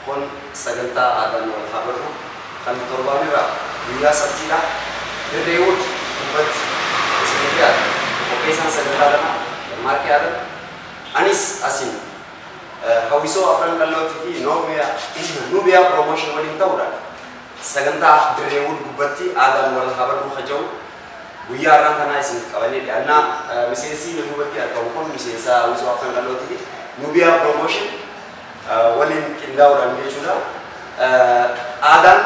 Kun sagantaa aadaan wal haa barru kan torbaanirraa guyyaa sabtiidha. Dirreewwan dubbatti isin dhiyaatu. Qopheessaan sagantaa kana Maarkii Aadan. Anis asiin hawwisoo Afran Qallootii fi Nuubiyaa Promotion waliin ta'uudhaan sagantaa Dirreewwan gubbatti aadaan wal haa barru haja'u guyyaa har'aan kanaa isin qabannee dhiyaannaa. Miseensi nu duubatti argamu kun miseensa hawwisoo Afran Qallootii fi Nuubiyaa Promotion waliin qindaa'uudhaan jechuudha. Aadaan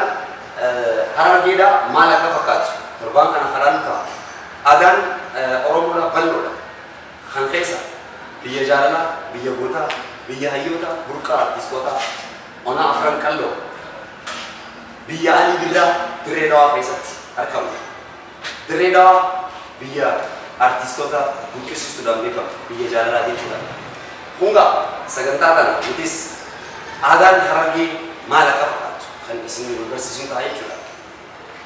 Harargeedhaa maal akka fakkaatu torbaan kana karaan ta'a. Aadaan Oromoodhaa bal'oodha. Kan keessa biyya jaalalaa, biyya gootaa, biyya hayyootaa, burqaa artistootaa, ona Afran Qalloo, biyya Alii Birraa Dirree Dhawaa keessatti argamu. Dirree Dhawaa biyya artistoota buqqisiistuudhaan beekamu, biyya jaalalaa jechuudha. Kungaa sagantaa kana nutis aadaan Harargee maal akka fakkaatu kan isin barsiisnu ta'a jechuudha.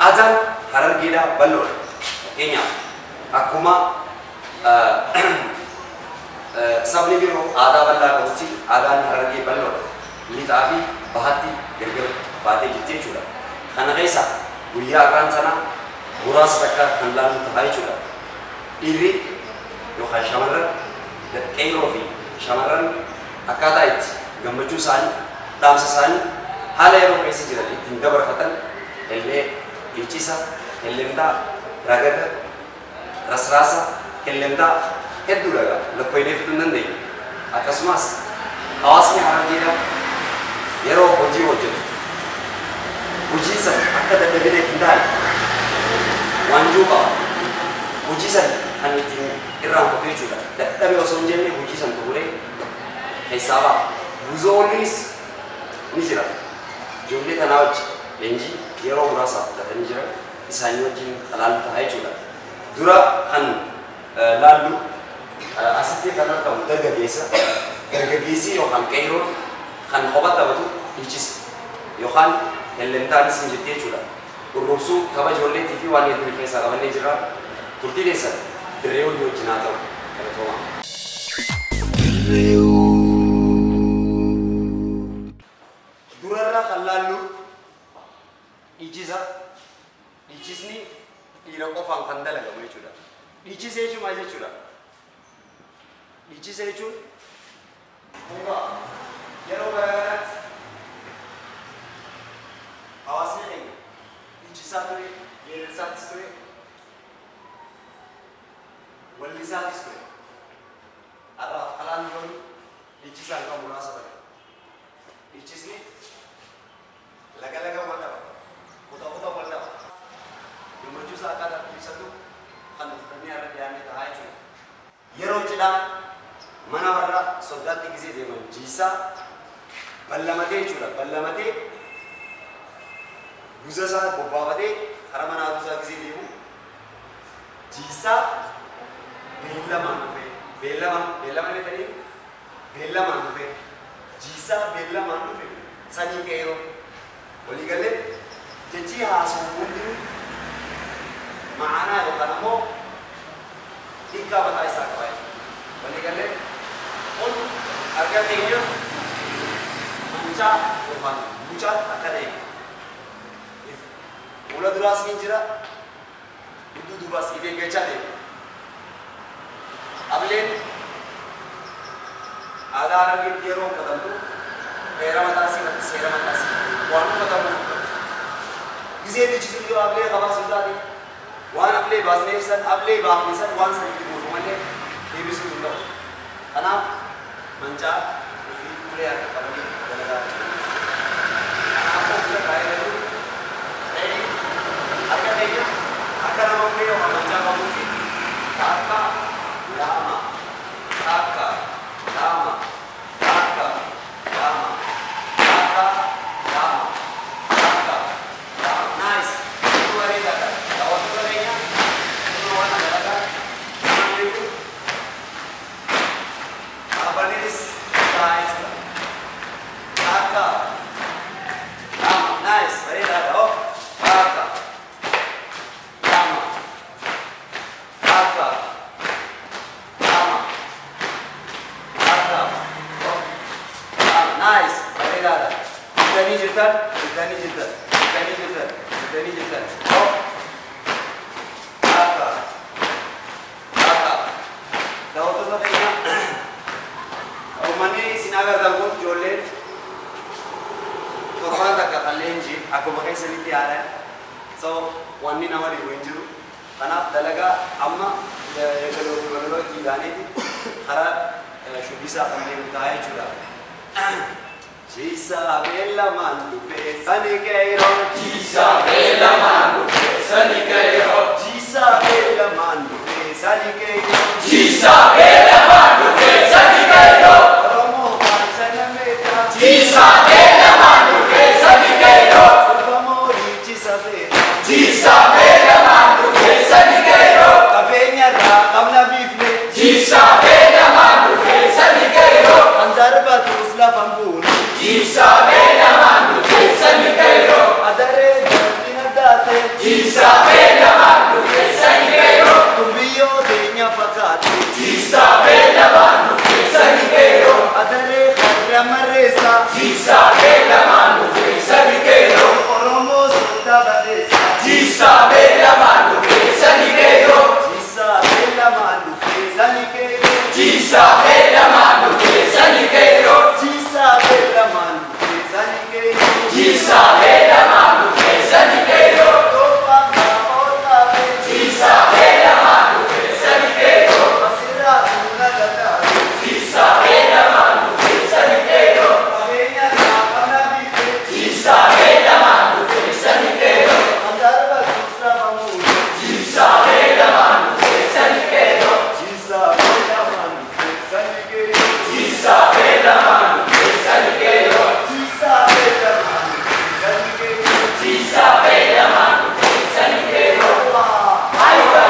Aadaan Harargeedhaa bal'oodha. Fakkeenyaaf akkuma sabni biroo aadaa bal'aa qabutti aadaan Harargee bal'oodha. Lixaa fi bahatti gargar baatee jirti jechuudha. Kana keessa guyyaa har'aan sana muraasa takka kan laallu ta'a jechuudha. Dhiirri yookaan shamarran, qeerroo fi shamarran akkaataa itti gammachuu isaanii, dhaamsa isaanii haala yeroo keessa jiran ittiin dabarfatan illee dhiichisa, hellemtaa, ragada, rasraasa, hellemtaa hedduudha egaa lakkoofnee fixuu hin dandeenyu. Akkasumas hawaasni Harargeedhaa yeroo hojii hojjetu hojii sana akka dadhabina ittiin taane waanjuu qaba. Hojii sana kan ittiin irraanfatu jechuudha. Dadhabe osoo hin jenne hojii sana xumuree keessaa ba'a. Buzoonnis ni jira. Ijoollee tanaa wajjin leenjii yeroo muraasaaf fudhatanii jiran isaanii wajjin laallu ta'a jechuudha. Dura kan laallu asitti kan argamu dargaggeessa. Dargaggeessi yookaan qeerroon kan kophaa taphatu dhiichisa yookaan hellemtaanis hin jirti jechuudha. Urruubsuu tapha ijoolleetii fi waan hedduu keessaa qabannee jirra. Turtii keessan dirree olii wajjin haa ta'u. Galatoomaa. Durarra kan laallu dhiichisa. Dhiichisni dhiira qofaan kan dalagamu jechuudha. Dhiichisa jechuun maal jechuudha? Dhiichisa jechuun yeroo garaagaraatti hawaasni keenya dhiichisaa ture, geerarsaattis ture, wallisaattis ture. Har'aaf kalaan garuu dhiichisaan kan muraasa ta'e. Dhiichisni laga laga wal dhaba, kuta kuta wal dhaba. Gammachuu isaa akkaataa itti ibsatu kan fudhannee har'a dhiyaannee ta'a jechuudha. Yeroo cidhaa mana warra soddaatti gisee deeman jiisaa ballamatee jechuudha. Ballamatee guza isaa bobbaafatee karaa mana haadha isaa gisee deemu jiisaa beellamaan dhufe. Beellama beellama beekanii beellamaan dhufe. Jiisaa beellamaan dhufe sanyii qeeroo waliigalee jechi haasa'u hundinuu ma'anaa yookaan ammoo hiikkaa mataa isaa qaba jechuudha. Waliigalee kun harka keenya mancaa yookaan mucaa akka ta'e fuula duraas ni jira, gidduu duubaas if eeggachaa deema. Ableen aadaa Harargeetti yeroo uffatamtu heera mataa isii irratti seera mataa isii waan uffatamuuf uffatti. Gisee dhiichisu yoo ablee qabaa sun taate waan ablee baasneef san ablee baafne san waan san itti guutu malee deebisuu hin ta'u. Kanaaf mancaa ofii ulee harka qabanii dalagaa. Kanaafuu bira taa'ee jiru ready harka keenya akka nama ulee yookaan mancaa qabuuti takka lama takka lama takka lama takka lama takka lama. Nice. Itu bareedaadha. Daawwattoota keenya kun waan dalagaa namni kun dhaabbannis taa'aa jechuudha. Fiddanii jirtan, fiddanii jirtan, fiddanii jirtan, fiddanii jirtan. Takka. Takka. Daawwattoota keenya uummanni isin agartan kun ijoolleen torbaan takka kan leenjii akkuma keessanitti yaadan. So wanni nama dhibu hin jiru. Kanaaf dalagaa amma eegaloo fi walaloo itti ilaaneeti karaa shubbisaa kan deemu ta'a jechuudha. Jiisaa beellamaan dhufee sani qeeroo. Jiisaa beellamaan dhufee sani qeeroo. Jiisaa beellamaan dhufee sani qeeroo. Jiisaa beellamaan dhufee sani qeeroo. Oromoo baachana meeqa. Jiisaa beellamaan dhufee sani qeeroo. Sirbamoo dhiichisa feeta. Jiisaa beellamaan dhufee sani qeeroo. Qabeenya irraa qabna biifne. Jiisaa beellamaan dhufee sani qeeroo. Kan darbatus lafan buune. Jiisaa beellamaan dhufee sani qeeroo. Adaree darbina daate. Jiisaa beellamaan dhufee sani qeeroo. Tumbiyyoo teenya fakkaate. Jiisaa beellamaan dhufee sani qeeroo. Adaree har'a marreessa. Jiisaa beellamaan dhufee sani qeeroo. Oromoo sodaa barreessa. Jiisaa beellamaan dhufee sani qeeroo. Jiisaa beellamaan dhufee sani qeeroo. Jiisaa beellamaan dhufee sani qeeroo. Jiisaa beellamaan dhufee sani qeeroo. Jiisaa beellamaan dhufee sani qeeroo. Torbaan gaafa ol kaafee. Jiisaa beellamaan dhufee sani qeeroo. Asirraa tuuna gadaate. Jiisaa beellamaan dhufee sani qeeroo. Qabeenya irraa qabna biifne. Jiisaa beellamaan dhufee sani qeeroo. Kan darbatus lafa muune. Jiisaa beellamaan dhufee sani qeeroo. Jiisaa beellamaan dhufee sani qeeroo. Jiisaa beellamaan dhufee sani qeeroo. Jiisaa beellamaan dhufee sani qeeroo. Jiisaa beellamaan dhufee sani qeeroo. Aywa!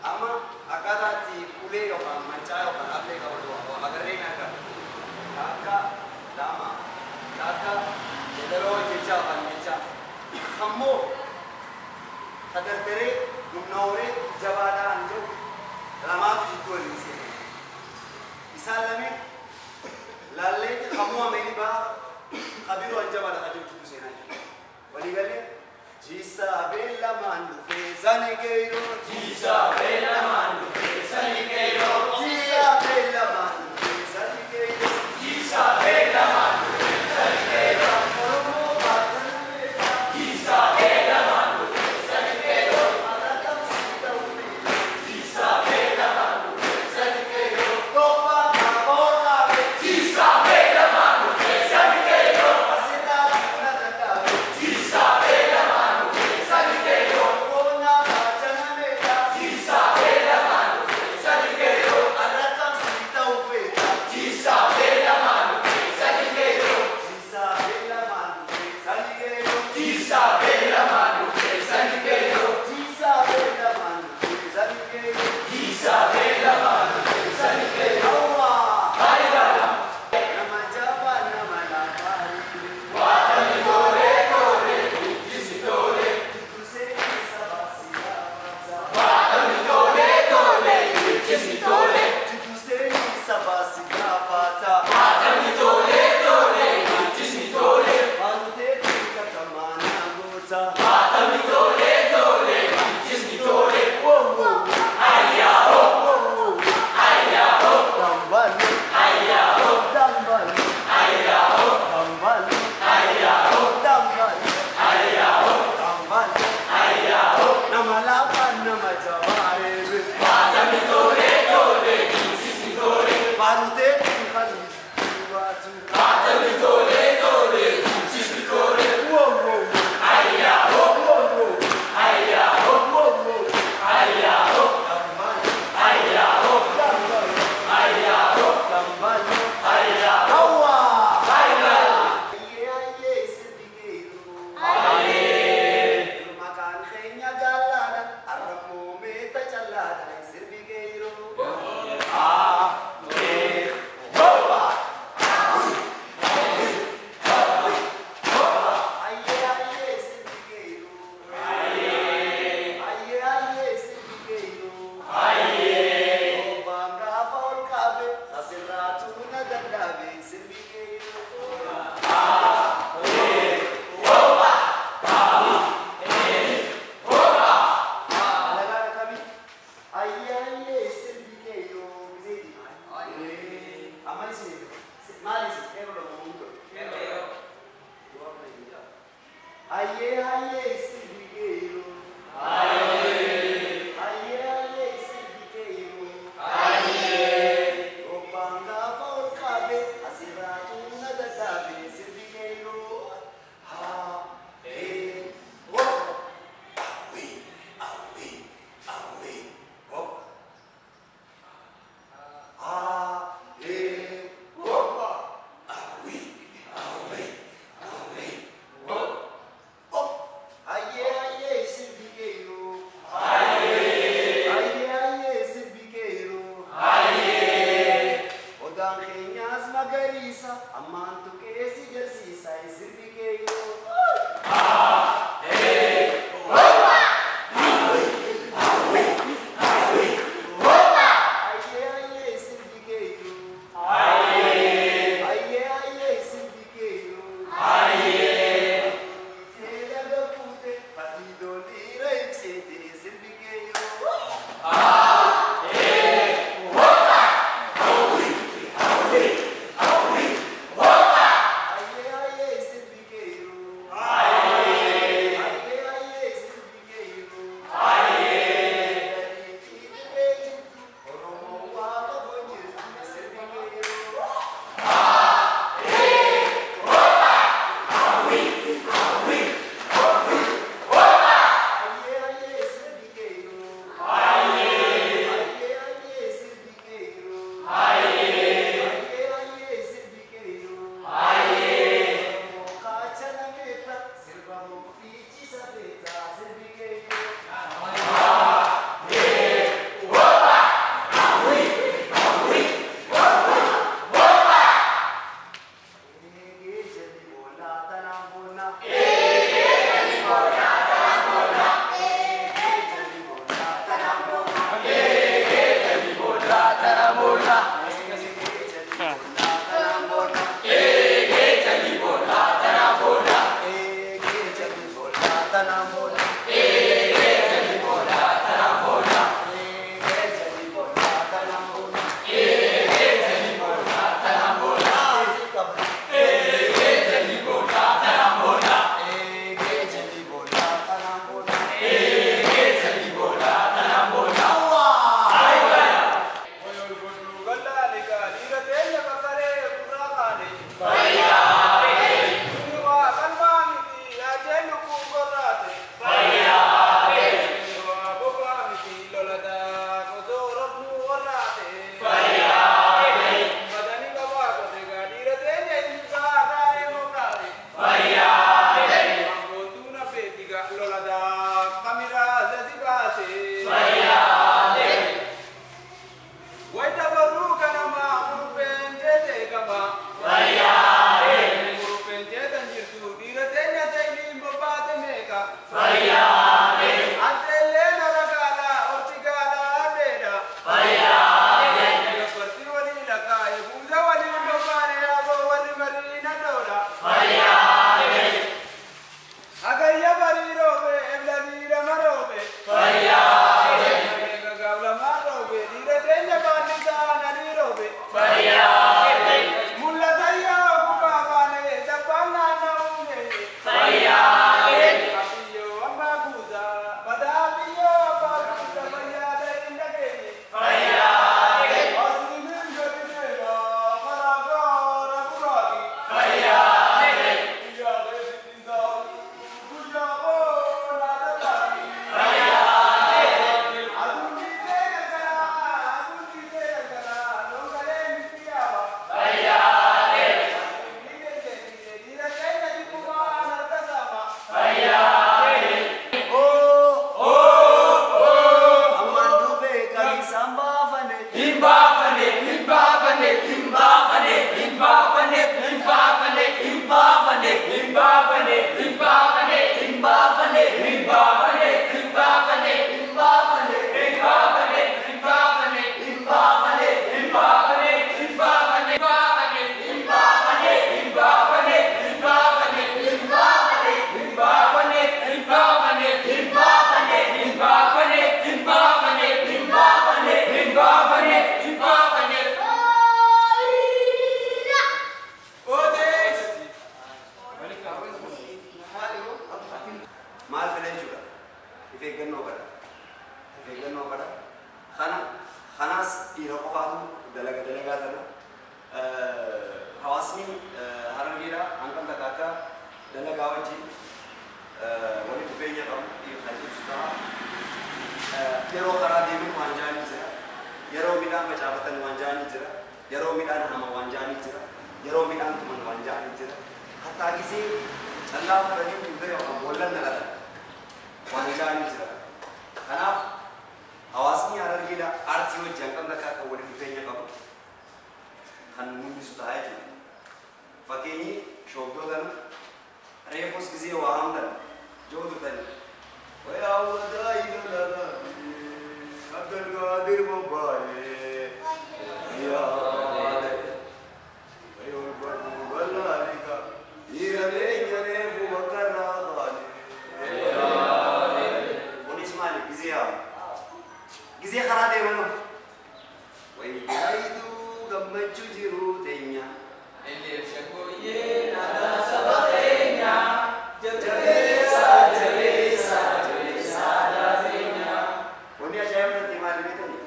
Amma akkaataa itti ulee yookaan mancaa yookaan ablee qabatu agarree ni argama. Takka, lama, takka, yedaroo jecha yookaan jecha. Ammoo kadardaree humna horee jabaadhaan jedhu lamaatu jidduu waliin seena. Isaan lameen laallee kamuu ameen baha kabiroo an jabaadha kan jedhu jidduu seenaa jechuudha. Walii galee jiisaa beellamaan dhufee sani qeeroo. Jiisaa beellamaan dhufee sani qeeroo. Jiisaa beellamaan dhufee sani qeeroo. Jiisaa beellamaan dhufee sani qeeroo. Oromoo baatana beekaa. Jiisaa beellamaan dhufee sani qeeroo. Alaaqaan siita uffee. Jiisaa beellamaan dhufee sani qeeroo. Torbaan gaafa ol kaafee. Jiisaa beellamaan dhufee sani qeeroo. Asirraa tuuna gadaate. Jiisaa beellamaan dhufee sani qeeroo. Qonnaa baachana meeqa. Jiisaa beellamaan dhufee sani qeeroo. Alaaqaan siita uffee. Jiisaa beellamaan dhufee sani qeeroo. Jiisaa beellamaan dhufee sani qeeroo. Jiisaa beellamaan dhufee sani qeeroo. Jiisaa beellamaan dhufee sani qeeroo. Jiisaa beellamaan dhufee sani qeeroo. Hawwaa. Aywa! Nama jabaa nama laafaa. Waaqni toolee toolee guddisi toolee. Jidduu sabaa siyaasa. Waaqni toolee toolee guddisi toolee. Jidduu sabaa siyaafata. Waaqni toolee toolee guddisi toolee. Waantee katamaa goota. Waaqni toolee toolee guddisi toolee. Woo woo. Ayyaa'oo Woo woo. ayyaa'oo Dambalu. ayyaa'oo Dambalu. ayyaa'oo Dambalu. ayyaa'oo Dambalu. ayyaa'oo Dambalu. ayyaa'oo. Nama laafaa nama jabaa reebe. Waaqni toolee toolee guddisi toolee. Baarutee kan dubaatu. Waaqni toolee toolee guddisi toolee. Woo woo. Ayyaa'oo Woo woo. ayyaa'oo Woo woo. ayyaa'oo Dambalu. ayyaa'oo Dambalu. ayyaa'oo Dambalu. ayyaa'oo. Hawwaa. Ayyaa'oo. Ayyee ayyee sirbi geeroo. Maqaan keenya jaalaadha. Arra Magaalaa tana hawaasni Harargeedha hangam takka akka dalagaa wajjin walitti dhufeenya qabu kan ibsu ta'a. Yeroo karaa deeman waan ja'anii jira. Yeroo midhaan facaafatan waan ja'anii jira. Yeroo midhaan haman waan ja'anii jira. Yeroo midhaan tuman waan ja'anii jira. Hattaa gisee callaa fudhanii dugda yookaan boolla naqatan waan ja'anii jira. Kanaaf hawaasni Harargeedha aartii wajjin hangam takka akka walitti dhufeenya qabu kan mul'isu ta'a jechuudha. Fakkeenyi shoobdoo tana reefus gisee waa hamtan joo turtani. Abdulqaadir Bobbaalee Kunis maali? Gisee yaamu. Gisee karaa deemanoo. Wayyaayituu gammachuu jiru teenya. Wanni ajaa'iba natti maali beektanii?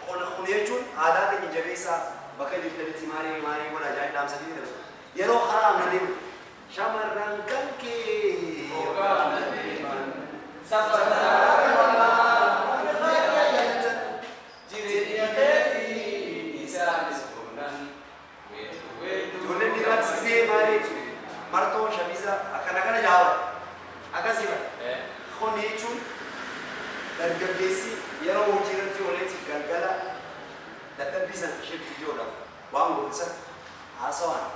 Kun jechuun aadaa keenya jabeessaa bakka jirtanitti maalii maalii godha ajaa'ib dhaamsanii dabarsu. Yeroo karaa amma deemu shamarran kan kee. Ijoolleen dhiiraa gisee maali jechuudha? Martoo shamiza akkana kana jaaba. Akkasii bara. Kun jechuun dargaggeessi yeroo hojii irratti ooletti galgala dadhabbii sana isheetti ijoodhaaf waan godhu haasawaan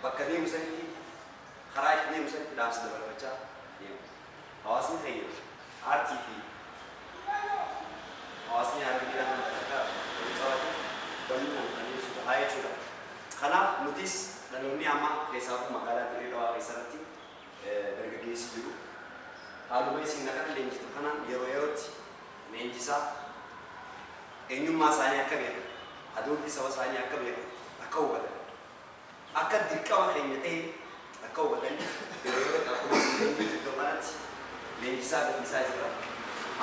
bakka deemu sanitti karaa itti deemu sanitti dhaamsa dabarfachaa deemu. Hawaasni keenya aartii fi hawaasni Harargeedhaan kan akka walitti qabate bal'inaan kan ibsu ta'a jechuudha. Kanaaf nutis dhaloonni amma keessaafuu magaalaa Dirree Dhawaa keessatti dargaggeessi jiru. Haaluma isin akkana leenjitu kanaan yeroo yerootti leenjisaa eenyummaa isaanii akka beekan, adoolli saba isaanii akka beekan, akka hubatan, akka dirqama keenya ta'e akka hubatan yeroo yerootti akkuma isin leenjitu iddoo kanatti leenjisaa gadhiisaa jira.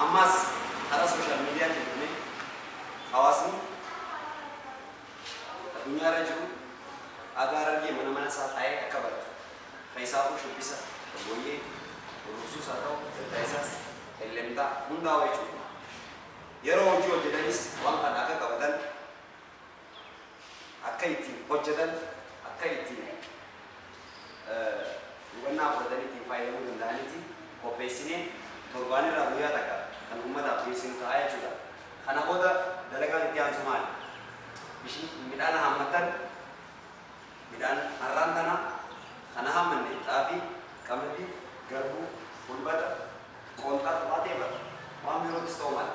Ammas karaa sooshaal miidiyaatiin dhufnee hawaasni addunyaa irra jiru aadaa Harargee mana mana isaa taa'ee akka baratu. Keessaafuu shubbisa, shaggooyyee, urursuus haa ta'u, jaldaa ellemtaa hundaa'u jechuudha. Yeroo hojii hojjetanis waan kana akka qabatan, akka ittiin hojjetan, akka ittiin hubannaa fudhatanii ittiin fayyadamuu danda'anitti qopheessinee torbaan irraa guyyaa takka kan uummataaf dhiyeessinu ta'a jechuudha. Kana booda dalagaan itti aansu maali? Bishin midhaan hammatan midhaan har'aan tana kana hammanne xaafii, qamadii, garbuu, hulbata, qoonxaa baatee bara waan birootis ta'uu mala.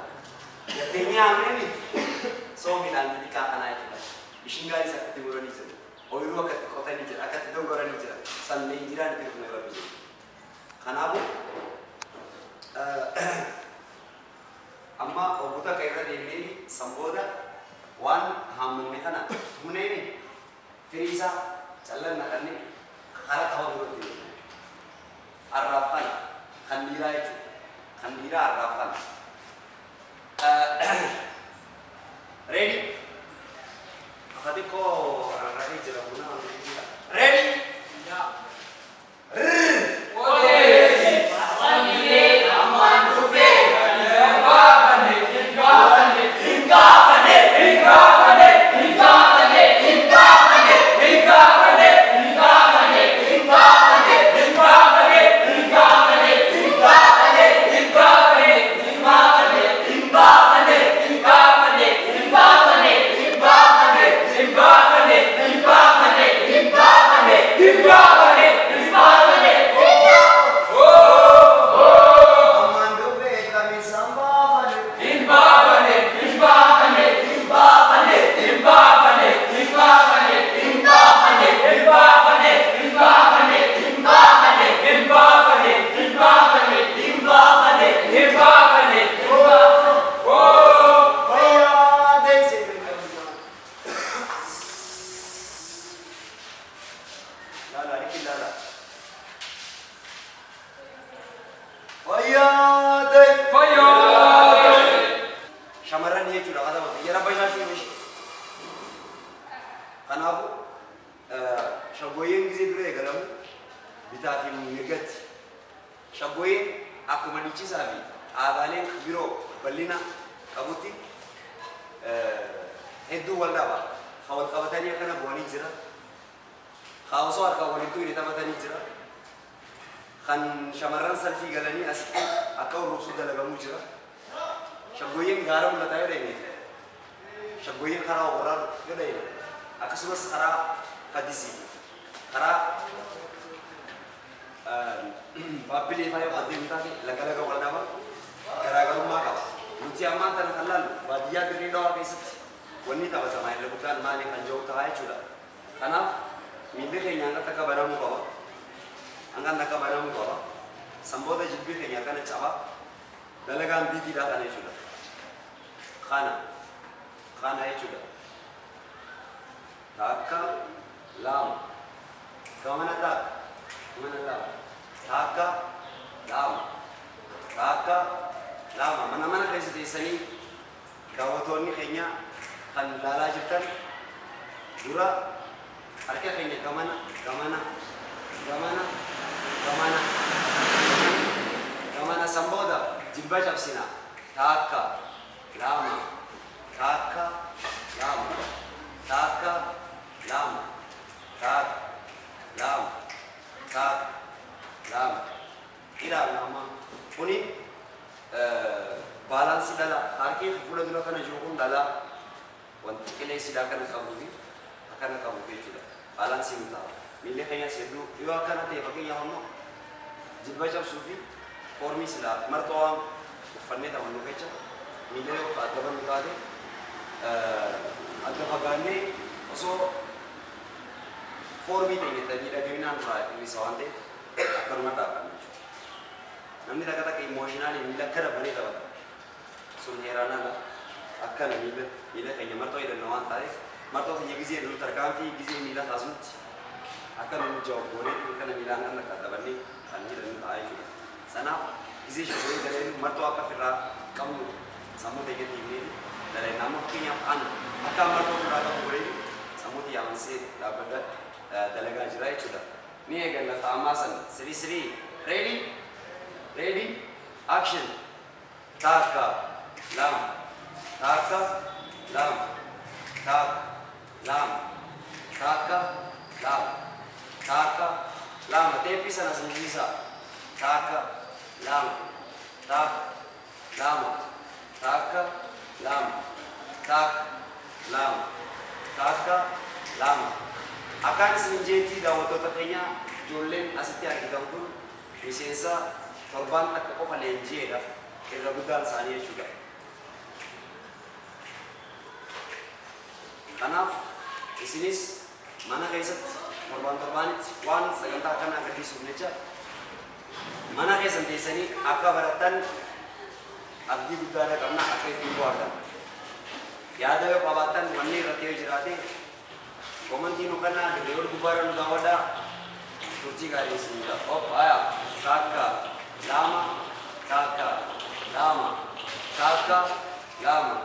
Gatteenyee haamnee soo midhaan xixiqqaa kanaa jechuudha. Bishingaadis akkatti muranii jiru. Ooyiruu akkatti qotanii jira, akkatti dogoranii jira. San leenjidhaan itti dhufne rabbi jiru. Kanaafuu amma oggota akka irra deemnee san booda waan haammanne kana tumneeni firii isaa callan naqannee karaa tapha birootti deemna. Arraaf kana kan dhiiraa jechuudha. Kan dhiiraa arraaf kana. Ready? Akka xiqqoo rarra'ee jira buna. Ready? Ammaan dhufee kamisaan baafane. Fayyaa deessee beekamtaa. Laala, riqi laala. Fayyaa deessee. Shamarran jechuudha kataba biyya rabba. Bitaa fi mirgatti. Shaggooyyeen akkuma dhiichisaa fi aadaaleen biroo bal'ina qabutti hedduu wal dhaba. Ka wal qabatanii akkana bu'anii jira. Ka osoo harkaan waliin tuqne taphatanii jira. Kan shamarran salfii galanii asitti akka urruubsuu dalagamuu jira. Shaggooyyeen gaara mul'ataa yoo deeme, shaggooyyeen karaa warraa yoo deeme, akkasumas karaa fadisii, karaa baabbilee faa yoo adeemu taate laga laga wal dhaba garaagarummaa qaba. Nuti ammaan tana kan laallu baadiyyaa Dirree Dhawaa keessatti wanni taphatamaa irra guddaan maali kan jiru ta'a jechuudha. Kanaaf miilli keenya hanga takka banamuu qaba. Hanga takka banamuu qaba. Sanboota jilbii keenya akkana caba. Dalagaan biitiidhaa kana jechuudha. Kana. Kana jechuudha. Takka lama. Gamana takka. Gamana lama. Takka lama. Takka lama. Mana mana keessa teessanii daawwattoonni keenya kan ilaalaa jirtan dura harka keenya gamana gamana gamana gamana gamana sanbooda jilba cabsina. Takka lama. Takka lama. Takka lama. Takka lama. Takka lama. Ilaalla amma kuni baalaansii dhala harki fuula dura kana jiru kun dhala wanti qilleensi akkana qabuu fi akkana qabuuf jechuudha. Baalaansii nu ta'a. Miilli keenyas hedduu yoo akkana ta'e fakkeenyaaf ammoo jilba cabsuu fi foormii silaa marxoo waan uffannee taphannuuf jecha miilla yoo adda bannu taate adda fagaannee osoo foormii ta'e miidhaginaan irraa hir'isa waan ta'eef akkanuma dhaabbanna jechuudha. Namni takka takka imooshinaali miila akkana banee taphata. Sun heeraan ala akkana miila keenya marxoo hidhanna waan ta'eef marxoo keenya gizee nu tarkaanfii gizee miila kaasutti akka nu jawaab goonee akkana miilaan kan akka taphannee kan hidhannu ta'a jechuudha. Sanaaf gizee shaggooyyee dalee marxoo akka ofirraa qabnu sammuu keenyatti himnee dalee nama fakkeenyaaf an akka marxoo ofirraa qabu godhee sammuu xiyyaamansee dhaabbadda dalagaa jira jechuudha. Ni eegalla ammaa sana sirii sirii ready ready action. Takka lama. Takka lama. Takka lama. Takka lama. Takka lama. Teeppii sana sinjiisaa. Takka lama. Takka lama. Takka lama. Takka lama. Takka lama. Akkaan isin jeetii daawwattoota keenya ijoolleen asitti argitan kun miseensa torbaan takka qofa leenji'eedha. Irra guddaan isaanii jechuudha. Kanaaf isinis mana keessatti torbaan torbaanitti waan sagantaa akkanaa agarsiisuuf jecha mana keessan teessanii akka barattan abdii guddaa qabna akka ittiin bohaartan. Yaada yoo qabaattan wanni irratti yoo jiraate komantii nu kennaa dirree ol gubbaarra nu daawwadhaa. Turtii gaarii isinidha. Qophaa'aa. Takka lama. Takka lama. Takka lama.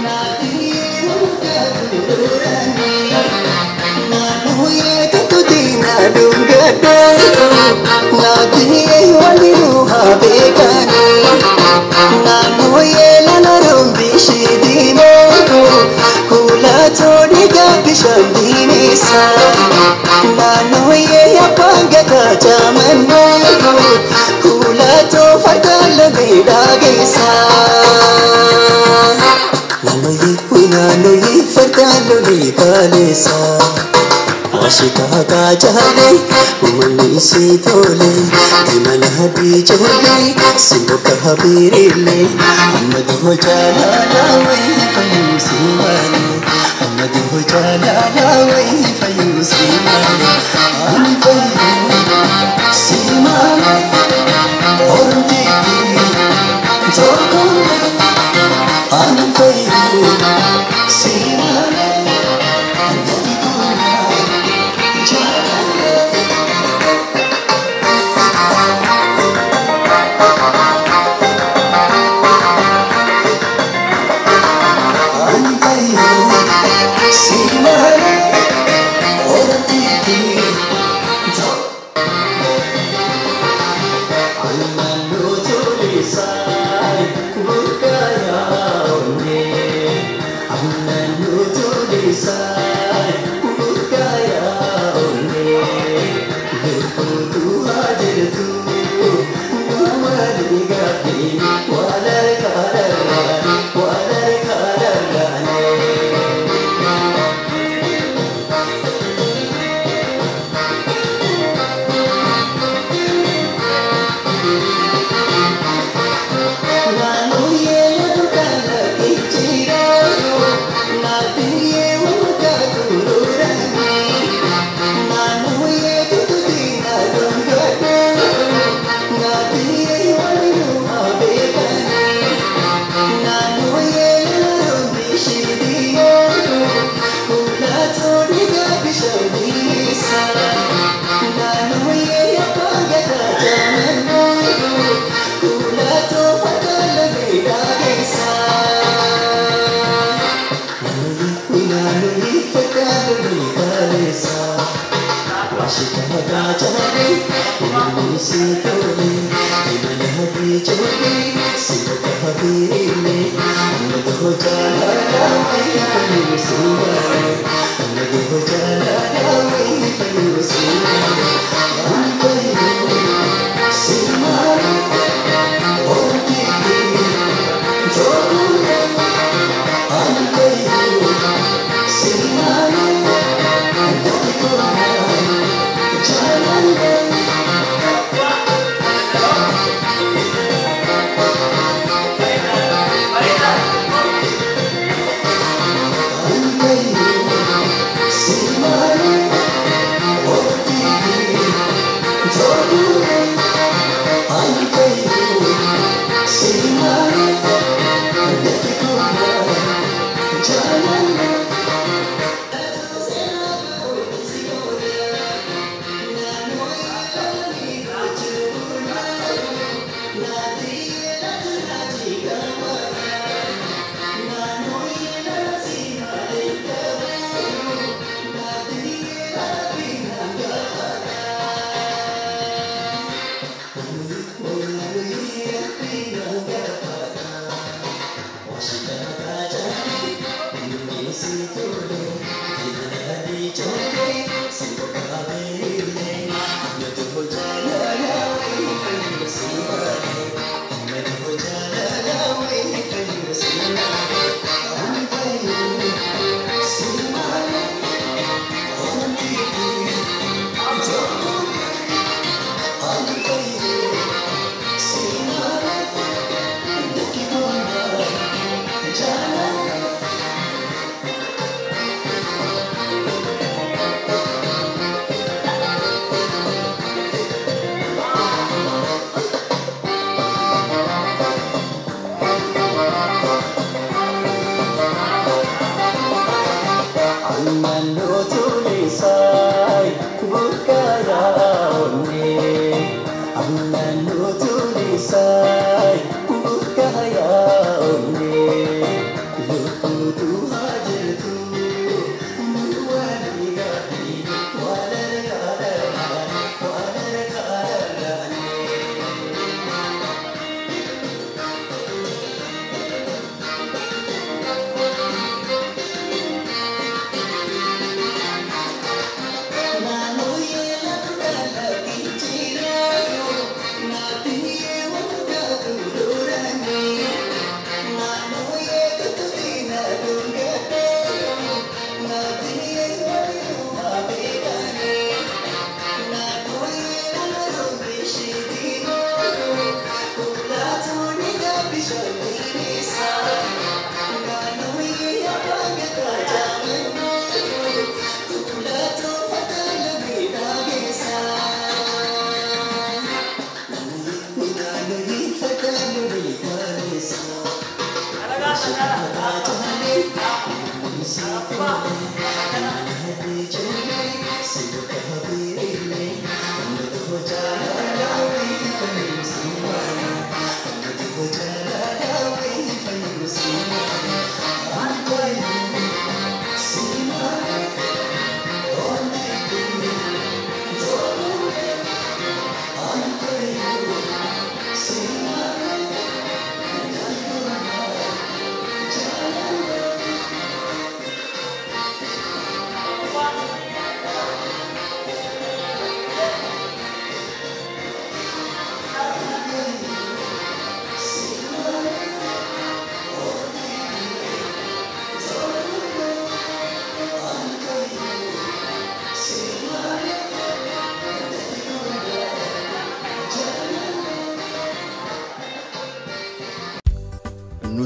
Not Dungadhe naabiyee waliinuu haa beekani naannooyee lalaroon bishii diimoo kuulatoo dhiigaa bishaan diimeessa naannooyee abbaan gadaa jaamannoo kuulatoo farda lamee dhaageessa. Naannooyee naannooyee farda lolee kaaleessa. Ashita kaajale uummanni isii tole imala hadii jole simboka habiirile ammadu jaalala wayii fayyuu simaale ammadu jaalala wayii fayyuu simaale ani fayyuu simaale oromtiitti tokkolle ani fayyuu simaale.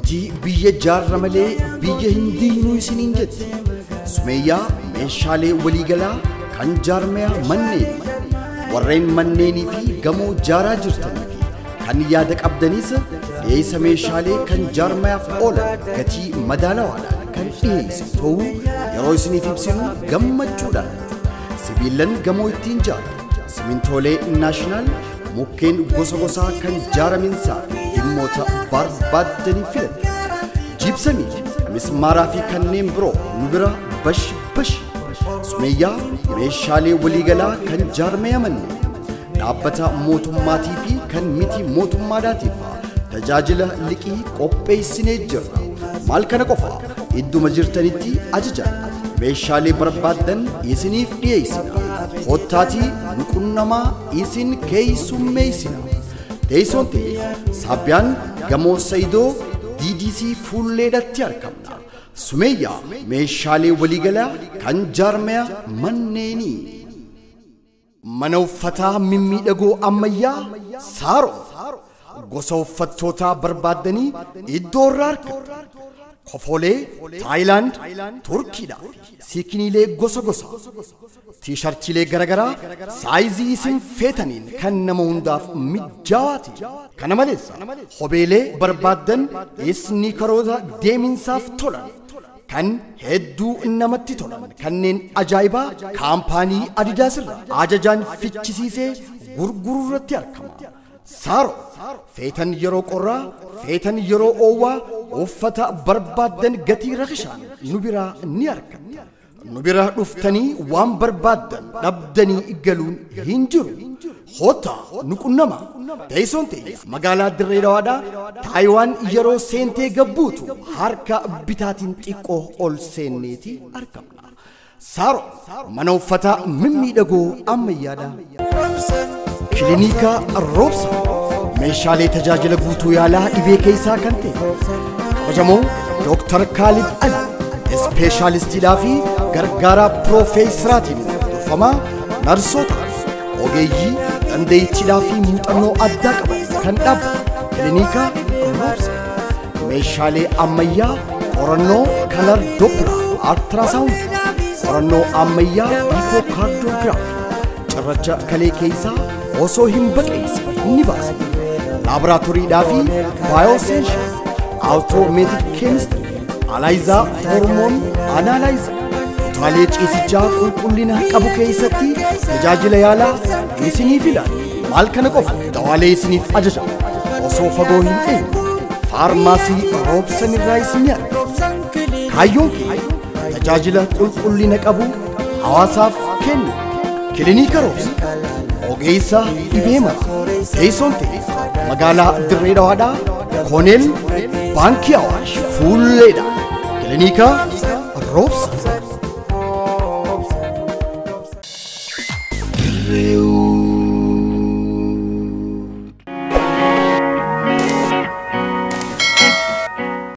Nuti biyya jaarra malee biyya hin diinuu isiniin jetti. Sumeeyyaa meeshaalee waliigalaa kan jaarmaya manneen warreen manneenii fi gamoo jaaraa jirtanii fi kan yaada qabdanis dhiyeessa meeshaalee kan jaarmayaaf oolan gatii madaalawaadhaan kan dhiyeessu ta'uu yeroo isiniif ibsinu gammachuudhaan. Sibiilan gamoo ittiin jaaran, simintoolee naashinaal, mukkeen gosa gosaa kan jaaraminsaa fi dhimmoota barbaaddanii filatan, jibsamii, mismaaraa fi kanneen biroo nu bira bash bash. Sumeeyyaa meeshaalee waliigalaa kan jaarmaya manneen dhaabbata mootummaatii fi kan miti mootummaadhaatiif tajaajila liqii qopheessinee jirra. Maal kana qofa, idduma jirtanitti ajajaa meeshaalee barbaaddan isiniif dhiyeessina. Kottaatii nu qunnamaa, isin keessummeessina. Teessoon teenya Saabbiyaan gamoo Sayidoo DDC fuulleedhatti argamna. Sumeeyyaa meeshaalee waliigalaa kan jaarmaya manneenii. Mana uffataa mimmiidhagoo ammayyaa Saaroo gosa uffattootaa barbaaddanii iddoo irraa argattu. Kofolee Taayilaand, Turkiidha, siikiniilee gosa gosa, tiishartiilee garaagaraa saayizii isin feetaniin kan nama hundaaf mijaa'aati. Kana malees kobeelee barbaaddan, isniikaroota deeminsaaf tolan kan hedduu namatti tolan kanneen ajaa'ibaa kaampaanii Adidaas irraa ajajaan fichisiisee gurguruu irratti argama. Saaro feetan yeroo qorraa, feetan yeroo oowwaa uffata barbaaddan gatii rakishaan nu biraa ni argatta. Nu bira dhuftanii waan barbaaddan dhabdanii galuun hin jiru. Hoota nu qunnama. Teessoon teenya magaalaa Dirree Dawaadhaa Taayiwaan yeroo seentee gabbuutu harka bitaatiin xiqqoo ol seenneeti argamna. Saaro mana uffataa mimmiidhagoo ammayyaadha. Kilinika Roobsa meeshaalee tajaajila guutuu yaalaa dhibee keessaa kan ta'e kabajamoo Dooktar Kaalid Ali ispeeshaalistiidhaa fi gargaaraa piroofeesaraatiin durfamaa narsoota ogeeyyii dandeettiidhaa fi muuxannoo addaa qaban kan dhaabbatu kilinika Roobsa meeshaalee ammayyaa qorannoo kalar doppler ultrasound, qorannoo ammayyaa echocardiograafii cirracha kalee keessaa osoo hin baqeessin ni baasa. Laaboraatooriidhaa fi biosensor, automatic chemistry, analyzer, hormone analyzer, kutaalee ciisichaa qulqullina qabu keessatti tajaajila yaalaa isiniif ilaala. Maal kana qofa, dawaalee isiniif ajaja. Osoo fagoo hin deemne faarmaasii Roobsan irraa isin argata. Kaayyoon keenya tajaajila qulqullina qabu hawaasaaf kennu. Kilinika Roobsa ogeessa dhibee mara. Teessoon teenya magaalaa Dirree Dawaadhaa Kooneel Baankii Awaash fuulleedha. Kilinika Roobsa.